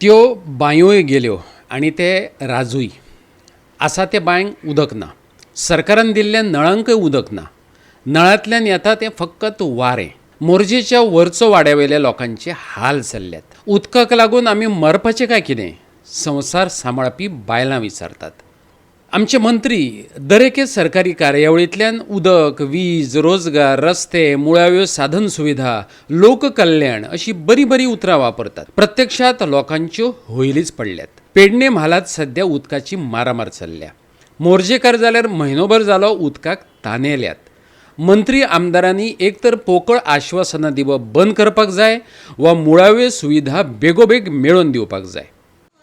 त्यो बांयोय गेल्यो आनी ते राजूय आसा ते बांयक उदक ना. सरकारान दिल्ल्या नळांकय उदक ना. नळांतल्यान येता तें फकत वारें. मोरजेच्या वरचो वाड्या वयल्या लोकांचे हाल चल्ल्यात. उदकाक लागून आमी मरपाचें काय कितें, संवसार सांबाळपी बायलां विचारतात. आमचे मंत्री दरेके सरकारी कार्यावळींतल्यान उदक, वीज, रोजगार, रस्ते, मुळाव्यो साधन सुविधा, लोककल्याण अशी बरीं बरीं उतरां वापरतात. प्रत्यक्षांत लोकांच्यो होयलीच पडल्यात. पेडणे म्हालांत सद्या उदकाची मारामार चल्ल्या. मोरजेकार जाल्यार म्हयनोभर जालो उदकाक तानेल्यात. मंत्री आमदारांनी एक तर पोकळ आश्वासनां दिवप बंद करपाक जाय वा मुळाव्यो सुविधा बेगोबेग मेळोवन दिवपाक जाय.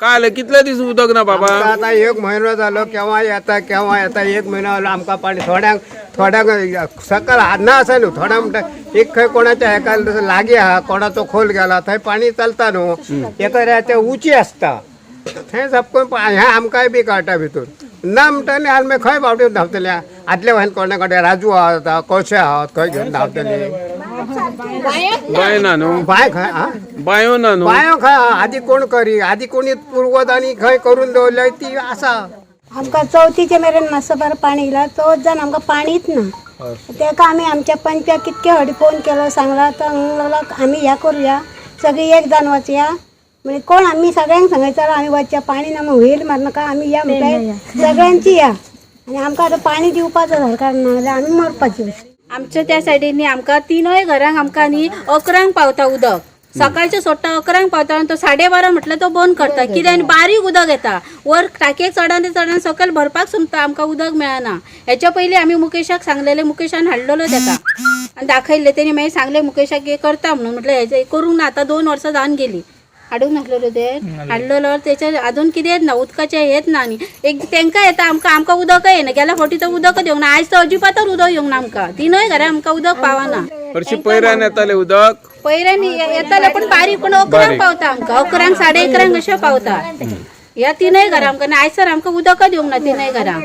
काय आलें, कितले दीस उदक ना बाबा? आमकां आतां एक म्हयनो जालो, केव्हा येता केव्हा येता. एक म्हयनो जालो आमकां पाणी. थोड्यांक थोड्यांक सकयल ना आसा न्हू, थोड्यांक म्हणटा एक खंय कोणाच्या हेका लागीं आहा, कोणाचो खोल गेला थंय पाणी चलता न्हू. एका ते उची आसता थंय सापकून हें आमकांय बी कळटा भितूर ना म्हणटा न्ही. आनी मागीर खंय बावट्यो धांवतले? आदल्या भायर कोणा कडेन राजू आहा आतां, कशे आहात, खंय घेवन धांवतले? बांय ना न्हू. बांय खंय आं? बांयो ना न्हू. बांयो खंय आहा? आदी कोण करी, आदी कोणी पुर्वजांनी खंय करून दवरल्या ती आसा. आमकां चवथीचे मेरेन मातसो बरें पाणी येयला. चवथ जावन आमकां पाणीच ना. तेका आमी आमच्या पंचाक कितके फावटी फोन केलो, सांगला. तो म्हणूंक लागलो आमी ह्या करुया, सगळीं एक जावन वचया. म्हणजे कोण आमी सगळ्यांक सांगयता आमी वचया, पाणी ना म्हूण होयल मारनाका, आमी या म्हणटा सगळ्यांची या. आनी आमकां आतां पाणी दिवपाचो सरकार, ना जाल्यार आमी मरपाची. आमच्या त्या सायडीन आमकां तिनूय घरांक आमकां न्ही 11 पावता उदक. सकाळचें सोडटा 11 पावता आनी तो 12:30 म्हटल्यार तो बंद करता. कित्याक आनी बारीक उदक येता, वर टाकयेक चडन चडन सकयल भरपाक सुमता, आमकां उदक मेळना. हेच्या पयलीं आमी मुकेशाक सांगलेलें, मुकेशान हाडलेलो तेका आनी दाखयल्लें. तेणी मागीर सांगलें मुकेशाक हें करता म्हणून. म्हटलें हेजें करूंक ना, आतां 2 वर्सां जावन गेलीं. हाडूंक नासलेलो ते हाडलेलो, तेच्या अजून कितेंच ना, उदकाचें हेंच ना. आनी एक तेंकां येता, आमकां आमकां उदकय येना. गेल्या फावटी तर उदकच येवंक ना, आयज तर अजिबातच उदक येवंक ना आमकां. तिनूय घरां आमकां उदक पावना. हरशीं पयऱ्यान येतालें उदक. पयऱ्यान येतालें पूण बारीक, पूण 11 पावता आमकां, 11 11:30 अशें पावता. ह्या तिनूय घरां आमकां. आनी आयज तर आमकां उदकच येवंक ना तिनूय घरां,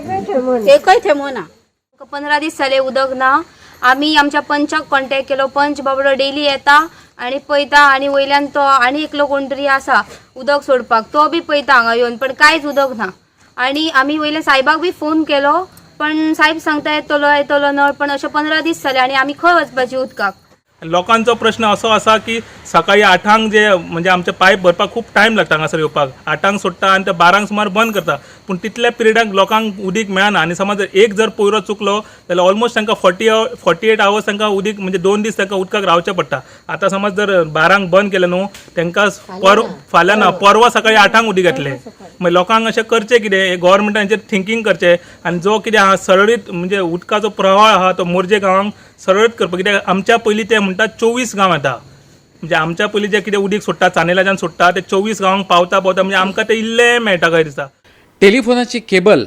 एकय थेंबो ना. 15 दीस जाले उदक ना. आमी आमच्या पंचाक कॉन्टेक्ट केलो. पंच बाबडो डेली येता आनी पळयता आनी वयल्यान तो आनी एकलो कोण तरी आसा उदक सोडपाक, तो बी पळयता हांगा येवन, पण कांयच उदक ना. आनी आमी वयल्या सायबाक बी फोन केलो, पण सायब सांगता येतलो येतलो नळ, पण अशें 15 दीस जाले आनी आमी खंय वचपाची उदकाक? लोकांचो प्रश्न असो आसा की सकाळी 8 जे म्हणजे आमचे पायप भरपाक खूब टायम लागता हांगासर येवपाक. 8 सोडटा आनी ते 12 सुमार बंद करता, पूण तितल्या पिरियडाक लोकांक उदीक मेळना. आनी समज एक जर पयरो चुकलो जाल्यार ऑलमोस्ट तांकां 48 आवर्स तांकां उदीक, म्हणजे 2 दीस तांकां उदकाक रावचें पडटा. आतां समज जर 12 बंद केलें न्हू तांकां फाल्यां ना परवा सकाळी 8 उदीक येतलें. मागीर लोकांक अशें करचें कितें, गव्हर्मेंटान हेचेर थिंकींग करचें आनी जो कितें आहा सरळीत म्हणजे उदकाचो प्रवाह आहा तो मोरजे गांवांक सरळीत करपाक. कित्याक आमच्या पयलीं ते म्हणटा 24 गांव येता, म्हणजे आमच्या पयलीं जे कितें उदीक सोडटा चानेलाच्यान सोडटा ते 24 गांवांक पावता पावता म्हणजे आमकां ते इल्लें मेळटा काय दिसता. टेलिफोनाचे केबल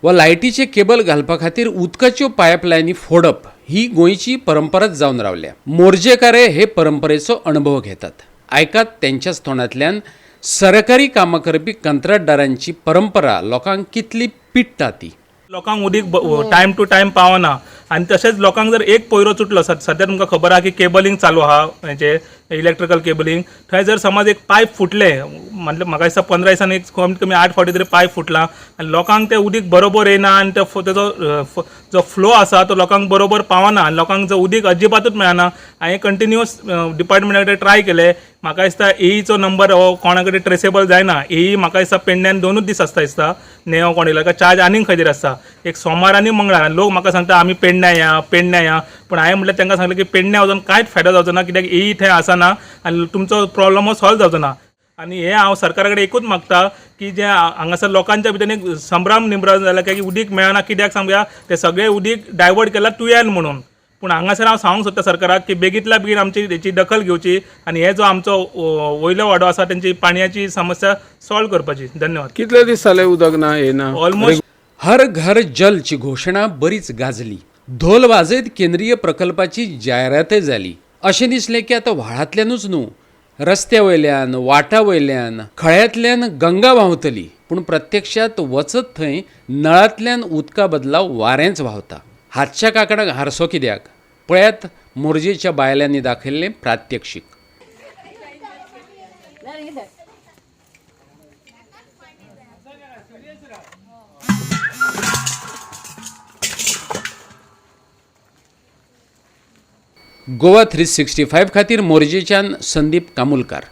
वा लायटीचे केबल घालपा खातीर उदकाच्यो पायपलायनी फोडप ही गोंयची परंपराच जावन रावल्या. मोरजेकारे हे परंपरेचो अणभव घेतात. आयकात तेंच्याच तोंडांतल्यान सरकारी कामां करपी कंत्राटदारांची परंपरा लोकांक कितली पिडटा ती. लोकांक उदीक टायम टू टायम पावना आनी तशेंच लोकांक जर एक पयरो चुटलो, सद्या तुमकां खबर आहा की केबलिंग चालू आहा, हेचे इलेक्ट्रिकल केबलिंग, थंय जर समज एक पायप फुटलें, म्हटल्यार म्हाका दिसता 15 दिसांनी एक कमीत कमी 8 फावटी तरी पायप फुटलां आनी लोकांक तें उदीक बरोबर येना आनी तेजो जो फ्लो आसा तो लोकांक बरोबर पावना आनी लोकांक जो उदीक अजिबातूच मेळना. हांवें कंटिन्युअस डिपार्टमेंटा कडेन ट्राय केलें. म्हाका दिसता एईचो नंबर हो कोणा कडेन ट्रेसेबल जायना. एई म्हाका दिसता पेडण्यान 2 दीस आसता दिसता, नेव कोण येयलो काय चार्ज आनीक खंय तरी आसता, एक सोमार आनी मंगळार. आनी लोक म्हाका सांगता आमी पेडण्या या पेडण्या या, पूण हांवें म्हटल्यार तांकां सांगलें की पेडण्या वचून कांयच फायदो जावचो ना, कित्याक एई थंय आसना आनी तुमचो प्रॉब्लम हो सॉल्व जावचो ना. आनी हें हांव सरकारा कडेन एकूच मागता की जे हांगासर लोकांच्या भितर एक संभ्रम निर्माण जाला की उदीक मेळना कित्याक सांगया, ते सगळे उदीक डायवर्ट केला तुयान म्हणून. पूण हांगासर हांव सांगूंक सोदता सरकाराक की बेगींतल्या बेगीन आमची हेची दखल घेवची आनी हे जो आमचो वयलो वाडो आसा तेंची पाणयाची समस्या सॉल्व करपाची. धन्यवाद. कितले दीस जाले उदक ना येना? ऑलमोस्ट हर घर जलची घोशणा बरीच गाजली. धोल वाजयत केंद्रीय प्रकल्पाची जायरातय जाली. अशें दिसलें की आतां व्हाळांतल्यानूच न्हू, रस्त्या वयल्यान, वाटा वयल्यान, खळ्यांतल्यान गंगा व्हांवतली. पूण प्रत्यक्षांत वचत थंय नळांतल्यान उदका बदला वारेंच व्हांवता. हातच्या कांकणाक हारसो कित्याक? पळयात मोरजेच्या बायलांनी दाखयल्लें प्रात्यक्षीक. गोवा 365 खातीर मोरजेच्यान संदीप कामुलकार.